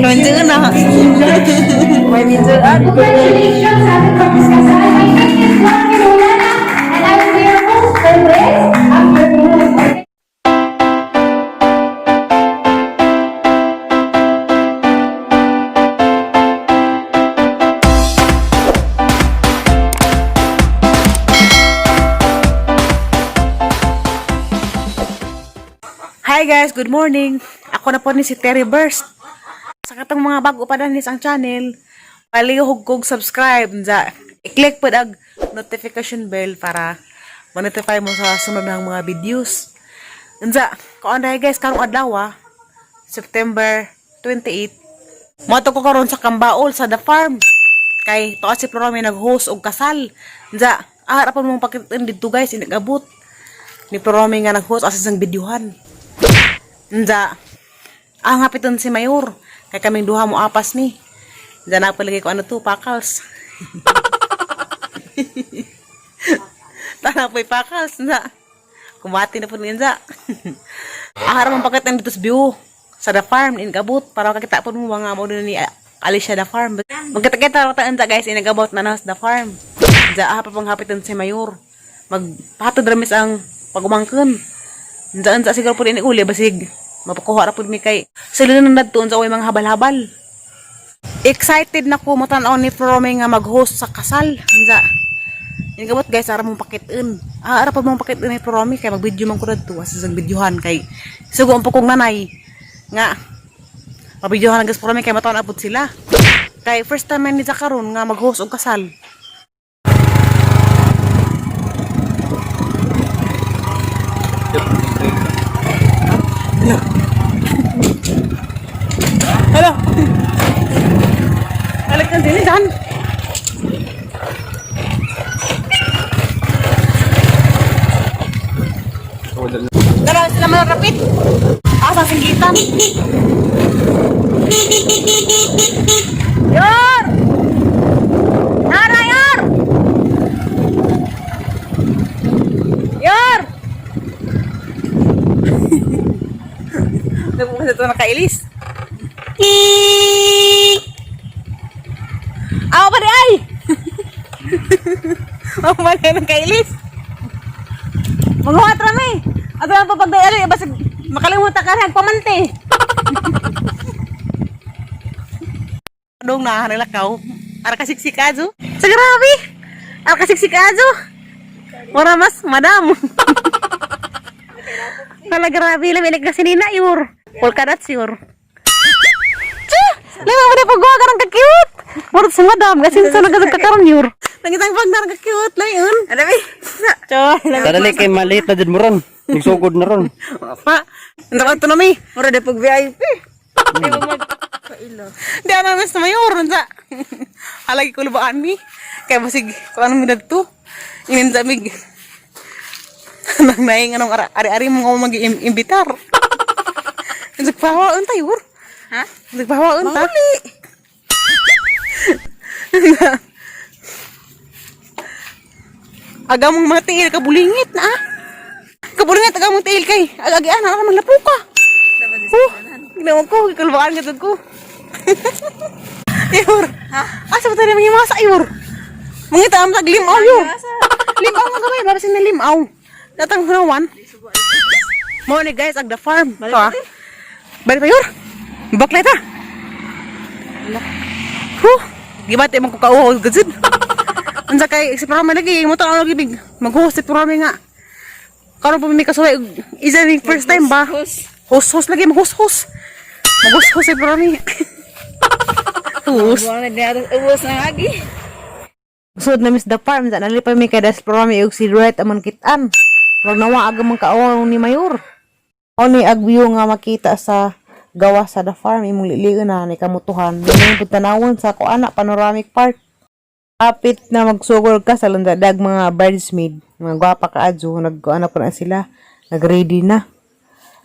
Minjun na. May minjun. Congratulations sa ating Corpus Kasal. My name is Juan Lulana and I will be your host for this afternoon. Hi guys, good morning. Ako na po ni si Terry Burst. Sa katong mga bago pa danis ang channel, palihog kog subscribe nza. I-click po ang notification bell para ma-notify mo sa sunod ng mga videos. Nza, kaon na guys, karong adlaw ah, September 28. Moto ko karon sa Kambaol sa The Farm. Kay tuwa si Florome nag-host og kasal. Nza, harapan mong pakitin dito guys, inagabot. Ni Florome nga nag-host asa sang videohan. Nza, ang hapiton si Mayor. Kay kaming duha mo apas ni. Nza na palagay ko ano to, pakals. Tana po'y pakals, nza. Kumati na po ni nza. Ahara mong pakit ang dito sa view. Sa the farm, inagabot. Para makakita po mo mga mo ni Alicia the farm. Magkita-kita ra ta nza guys, inagabot na na sa the farm. Nza, aha pa pang hapiton si Mayor. Magpatod ramis ang pagumangkon. Unsa unsa siguro po ini uli basig mapakuha ra pud mi kay sila na nadto unsa way mga habal-habal. Excited na ko mo tan-aw ni Florome nga mag-host sa kasal. Unsa? Ini kabot guys, ara mong pakitin. Ah, ara pa mong pakitin ni Florome kay mag-video man ko dadto asa sa videohan kay sugo ang pukong nanay nga mabidyohan ang gas Florome kay matan pud sila. Kay first time man ni sa karon nga mag-host og kasal. Hello. Balik ka din dyan. Dalawa sila malarapit. Ah, sa singgitan. Yor! Nara, Yor! Yor! Nagpupunta ito nakailis. Ako pa di ay! Ako pa di ng kailis. Maghuhat rami. Ato lang pa pagdayari, basig makalimutan ka rin, pamante. Dong na nilakaw. Ara kasiksikazo. Sa grabe. Ara kasiksikazo. Ora mas, madam. Hala grabe, lami kasi nina yur. Polka dots yur. Lima mo na paggawa ka ng ka-cute. Murot sa madam, kasi sa nagkasag kakaroon yur. Nangitang pag na ka-cute, layon. Alami. Choy, Kadali kay maliit na din mo ron. Nagsugod na ron. Pa, nandang ito na mi. Mura de pag VIP. Di ana mas mayor unsa. Halagi ko lubaan mi. Kay basig kung anong minadto. Inin sa mig. Nang naing anong ari-ari mo nga mag-imbitar. Nagpawa unta yur. Ha? Nagpawa unta. Aga mong matiil kabulingit na ah. Kabulingit aga mong tiil kay. Agagian na naman lapo ka. Oh, ginawa ko, gikulbaan ka ko. Yur. Ha? Asa ba tayo mga masa yur? Mangita ang tag limaw yur. Limaw nga gamay, babasin na limaw. Datang hunawan. Mo ni guys ag the farm. Balik pa. Balik pa yur. Baklay ta. Huh. Gibati man ko kauhaw gud. Unsa kay si Prome lagi mo tan lagi big mag-host si Prome nga. Karon pa mi kasuway og isa ni first time ba? Host host lagi mag-host host. Mag-host host si Prome. Host. Buang na niya ubos na agi. Sud na miss the farm sa nalipay mi kay das Prome og si Ruet amon kitan. Wag nawa aga man kauhaw ni Mayor. O ni ag view nga makita sa gawa sa the farm imong lilion na ni kamutuhan. Mo pud tanawon sa ko ana panoramic park. Kapit na magsugol ka sa lundadag mga bridesmaid, mga gwapa ka adyo, nag ano po na sila, nag-ready na.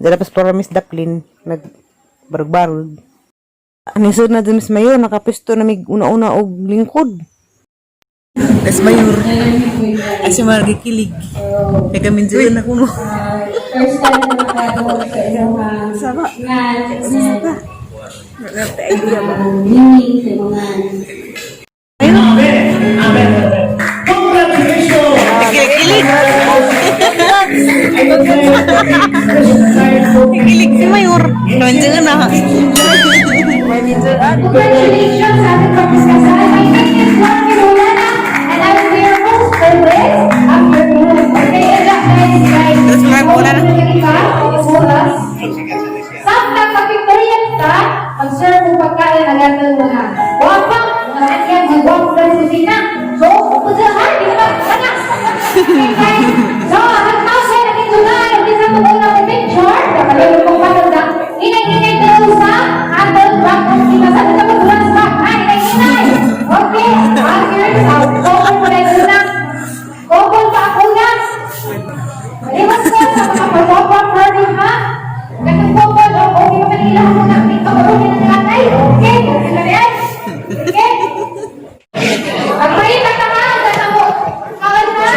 Dala pas para Miss Daplin, nag barug-barug. Nisod na din Miss Mayor, nakapisto na mig una-una og lingkod. Miss Mayor, ay si Margie kilig. Kaya kami dyan na kuno. First time na nakagawa sa inyong nga Meaning sa mga Kilig-kilig. Kilig si Mayor. Nandiyan na. Congratulations sa ating pagkiskasal. My name is Juan Mirulana and I will be your host for this afternoon. Okay, and that guys, guys. Terus mga muna na. Oras. Samtang mag-pictorial ka, mag-serve mo pagkain ang atong mga guwapa, mga anyan, mga guwapa sa kusina. So, upo dyan ha, di ba? Kana! Okay, guys. So, ang tawag na dito na, hindi sa tungkol ng picture, kapalay mo patanda, inay-inay daw sa handle back of sila. Sa ito mag back, ha? Inay-inay! Okay, ang girls, ang couple mo na ito na. Couple pa ako na. Maliwas ko sa mga photographer ni ha. Nagkukupol o okay pa kanila mo na may kamarungan ng tatay. Okay, sila yan. Okay. Pagpalit ang tama, ang mo. Kawan ha.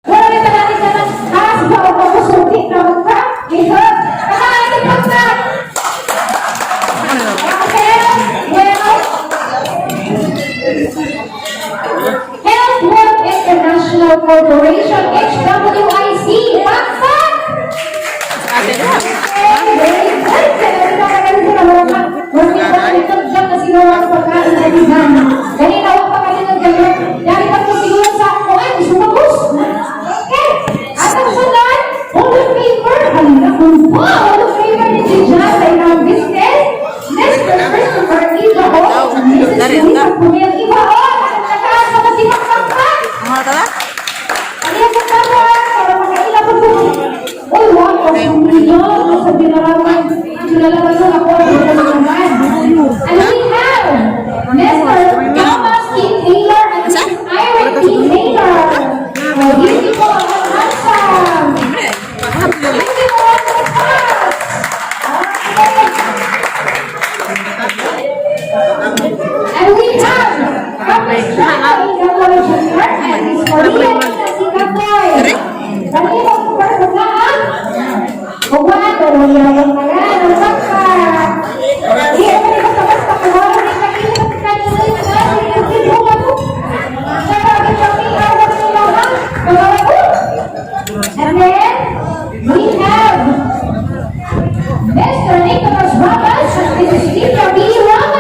Wala rin natin sa ng has ba o makusuti na magka. Dito. Tama, ito pagka. Okay, well, Healthwood International Corporation, HWIC. Pakpak! Mga tala? Ano yung pagkawa? Para makaila po po. Uy, wow, ang milyon sa binarawan. Ang lalabas ng ako ang binarawan. And we have Mr. Thomas T. Taylor and Mrs. Irene T. Taylor. Oh, beautiful and handsome. Beautiful and handsome. Okay. And we have Caprice Chano Igapoy Jr. and Miss Maria Nina Sigapoy. Kanino po ba Huwag o wala ang pagka. Di ako ni basta-basta kung ni kakilip at kanilay na yung mo. Sa pagkakit kami, awag nila ha. Mga And then, we have Mr. Nicholas Ramos and Mrs. Tita B. Ramos.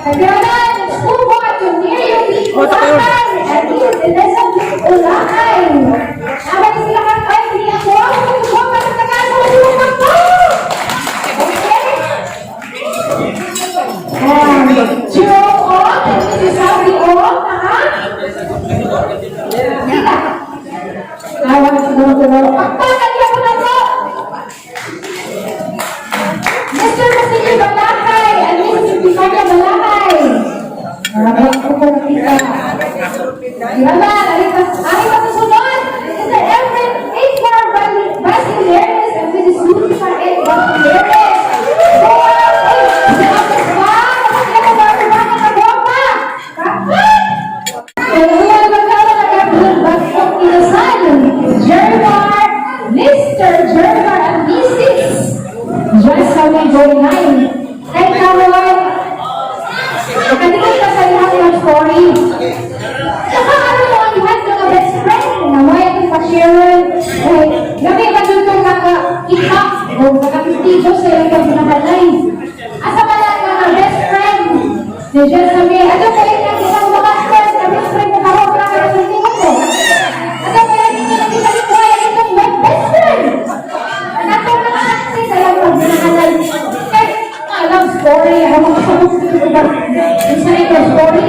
Kagiranan, school board to near you, Ulakan, and Mrs. Elizabeth Ulakan. Naman sila kang ay, hindi ako, ako, ako, Okay? Jerome Ong and Mrs. Abby Ong, ha? Kita. Awang siguro siguro. Pagpakan niya ko na po! Mr. Basilio Balakay and Mrs. Victoria Balakay. Maraming po po kita. Iraman, ari pa susunod. Mr. Everett A. Basileres and Mrs. Lucifer A. Basileres. Wow! Uy, sa akin ba? Kapag ako ba, bakit na guwapa? Bakit? Mr. Jermar and Mrs. Jocelyn Boynay. Kay Caroline, nakadikit ka sa iyang love story. Saka ano mo ang lahat ng best friend na may itong pa-share. Eh, gabi ka dito naka-itak o naka-pistigo sa iyang pagnakalay. Asa ka lang mga best friend? Si Jessamine, ano pa rin ang isang mga friend na best friend na karoon ka sa tingin mo? Ano pa rin ang nakita ni Kuya itong best friend? Anak ko na kasi sa iyang pagnakalay. Eh, love story. Ako mga Isa ito story.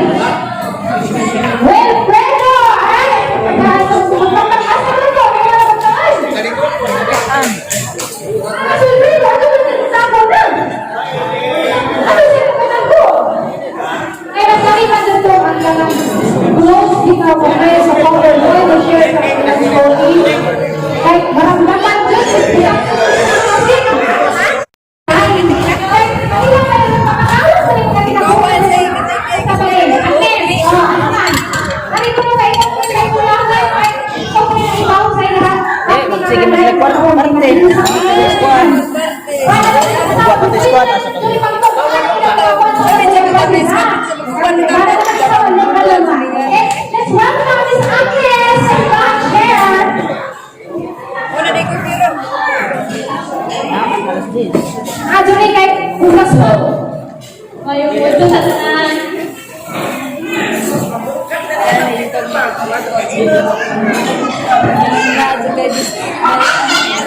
Wilfredo! Ay! Asa mo to? Kaya na ba Kasi Wilfredo, ano ba sinasabi na? Ano siya ko? Ay,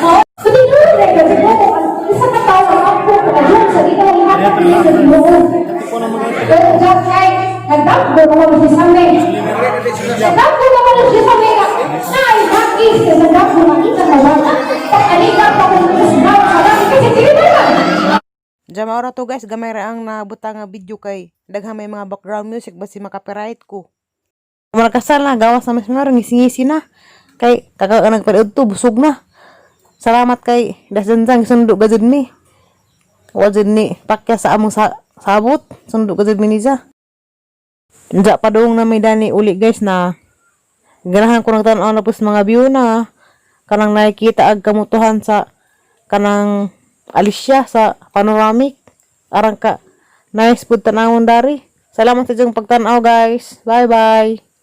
So, tinuod na yun, siguro, ang isa ka tao ang ampo, makadung sa dito, ihatag niya sa Ginoo. Pero dyan kay, nagdamgo naman si Samay. Nagdamgo naman si Samay nga, naay hakis sa nagdamgo makita na wala. Pag-alika pa kung kusgaw sa langit, kasi dili naman. Diyan maura to, guys, gamay ra ang nabutang nga video kay daghan may mga background music basi makapiright ko. Mga na, gawas na mas meron, ngisi-ngisi na. Kay kaka nagpaliod to, busog na. Salamat kay Dasdanzang, sundo ka jud ni. Wa jud ni pakya sa among sabot, sundo ka jud mi niya. Diya pa doong na may dani uli, guys, na ganahan ko nagtan-aw na po sa mga view na kanang nakikita ag kamutuhan sa kanang Alicia sa panoramic arang ka nice pud tanawon dari. Salamat sa inyong pagtan-aw, guys. Bye bye.